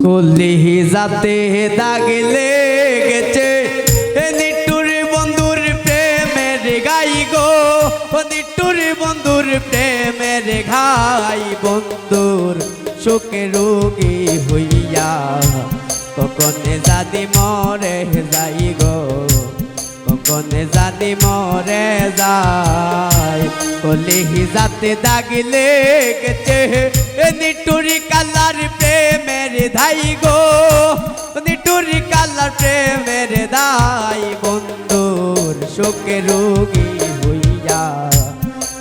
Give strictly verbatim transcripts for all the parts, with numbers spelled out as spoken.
কলিজাতে দাগ লেগেছে, এ নিঠুর বন্ধুর প্রেমের ঘাই গো, ও নিঠুর বন্ধুর প্রেমের ঘাই। বন্ধুর শোকে রোগী হইয়া কখন জানি মরে যাই গো, কখন জানি মরে যাই। কলিজাতে দাগ লেগেছে, এ নিঠুর কালার প্রেমের দায় গো, নিঠুর কালার প্রেমের দায়। বন্ধুর শোকে রোগী হইয়া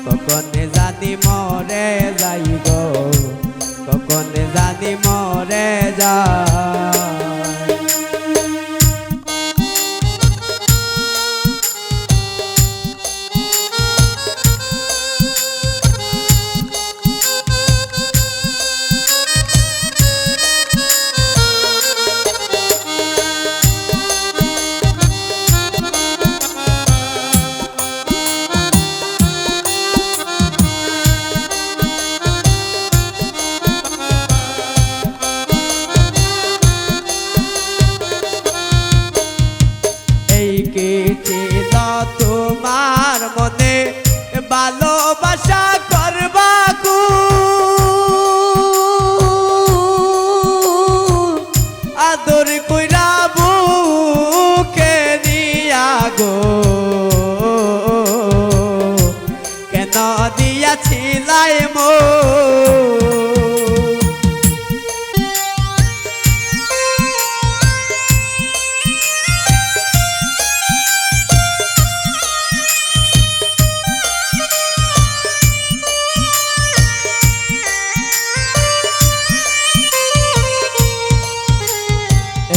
কখন জানি মরে যাই গো, কখন জানি মরে যাই। এই কি ছিল তোমার মনে, ভালোবাসা করবা খুন, আদর কইরা বুকে নিয়া গো, কেন দিয়াছিলায় মন?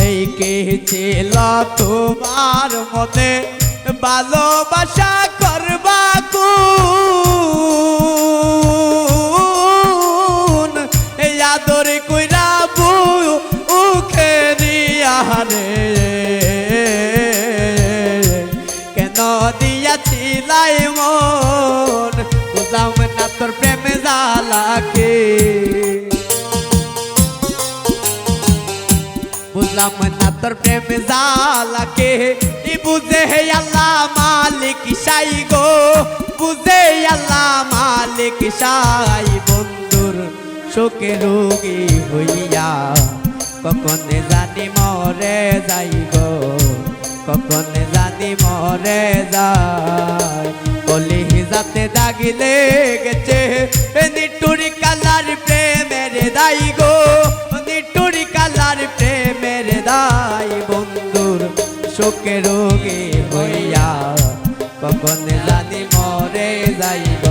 এই কি ছিল তোমার মনে, ভালোবাসা করবা খুন, এই আদর কইরা বুকে নিয়া রে, কেন দিয়াছিলায় মন? বুঝলাম না তোর প্রেম জ্বালাকে, বুঝলাম না তোর প্রেম জ্বালাকে, ই বুঝে হে আল্লাহ মালিক সাই গো, বুঝে আল্লাহ মালিক সাই। বন্ধুর শোকে রোগী হইয়া কখন জানি মরে যাই গো, কখন জানি মরে যাই। কলিজাতে দাগ লেগেছে, এ নিঠুর কালার প্রেমের দায় গো, নিঠুর কালার প্রেমের দায়। বন্ধুর শোকে রোগী হইয়া কখন জানি মরে যাইব,